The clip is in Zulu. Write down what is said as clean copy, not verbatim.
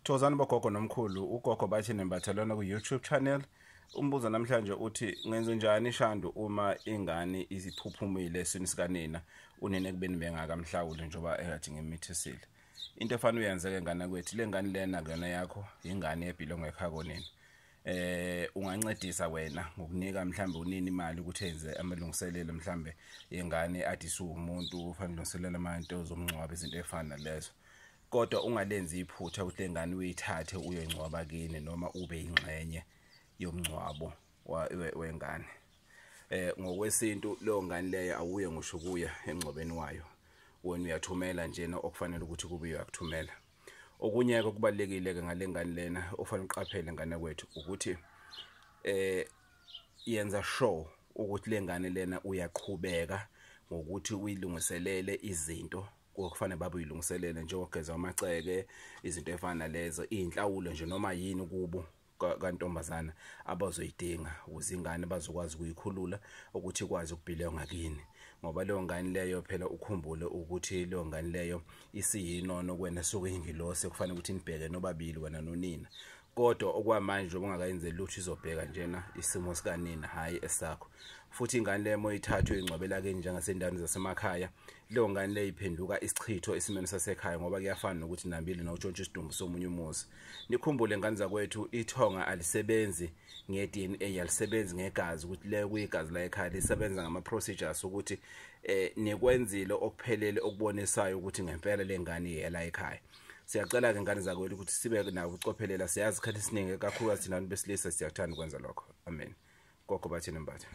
Thokozani bogogo nomkhulu, ugogo Bathini Mbatha lona ku-YouTube channel. Umbuzo namhlanje uthi ngenze njani Shandu uma ingane isiphuphumile esiswini sikanina, unina ekubeni bengakamhlawuli njengoba ekathi ngimithisile. Into efanele uyenzeke ngane kwethu, le ngane lena kuyona yakho, ingane ebhilongo ekhaya konina. Ungancedisa wena ngokunika mhlambe unini imali ukuthi enze amalungiselelo mhlambe yengane athi isuwumuntu ufanele ulungiselela amanto zomngcwabo, izinto ezifana nalezo. Kodwa ungalenzi iphutha ukuthi lengane uyithathe uyoyingcwaba kini noma ube ingxenye yomngcwabo wengane. Ngokwesintu leyo ngane leyo awuye ngisho kuya emngcwabeni wayo, wena uyathumela njena okufanele ukuthi kube uyakuthumela. Okunye ke okubalulekile ke ngale ngane lena ofanele uqaphele ngane kwethu ukuthi yenza sure ukuthi le ngane lena uyaqhubeka ngokuthi uyilungiselele izinto okufanele babe uyilungiselele, njengokugeza amaceke, izinto ezifana nalezo, inhlawulo nje noma yini kubo kantombazana abazoyidinga ukuze ingane bazokwazi ukuyikhulula ukuthi ikwazi ukubhilonga kini. Ngoba leyo ngane leyo phela ukhumbule ukuthi leyo ngane leyo isiyinono kuwena, suke ingilosi kufanele ukuthi nibheke nobabili wena nonina. Kodwa okwamanje njengoba ungakayenzeli lutho, izobheka njena isimo sikanina, hhayi esakho. Futhi ingane leyo moyithatha uyingcwabela kini njengasendaweni zasemakhaya, leyo ngane leyo iphenduka isichitho esimeni sasekhaya, ngoba kuyafana nokuthi nambili notshontsha isidumbu somunye umuzi. Nikhumbule ngane zakwethu, ithonga alisebenzi nge-DNA, alisebenzi ngegazi ukuthi leyo kuyigazi la ekhaya, lisebenza ngama-procedures ukuthi nikwenzile okuphelele okubonisayo ukuthi ngempela le ngane iyela ekhaya. Siyacela-ke ngane zakwethu ukuthi sibe nako ukucophelela. Siyazi isikhathi esiningi kakhulukazi thina bantu besilisa siyakuthanda ukwenza lokho. Amen. Gogo Bathini Mbatha.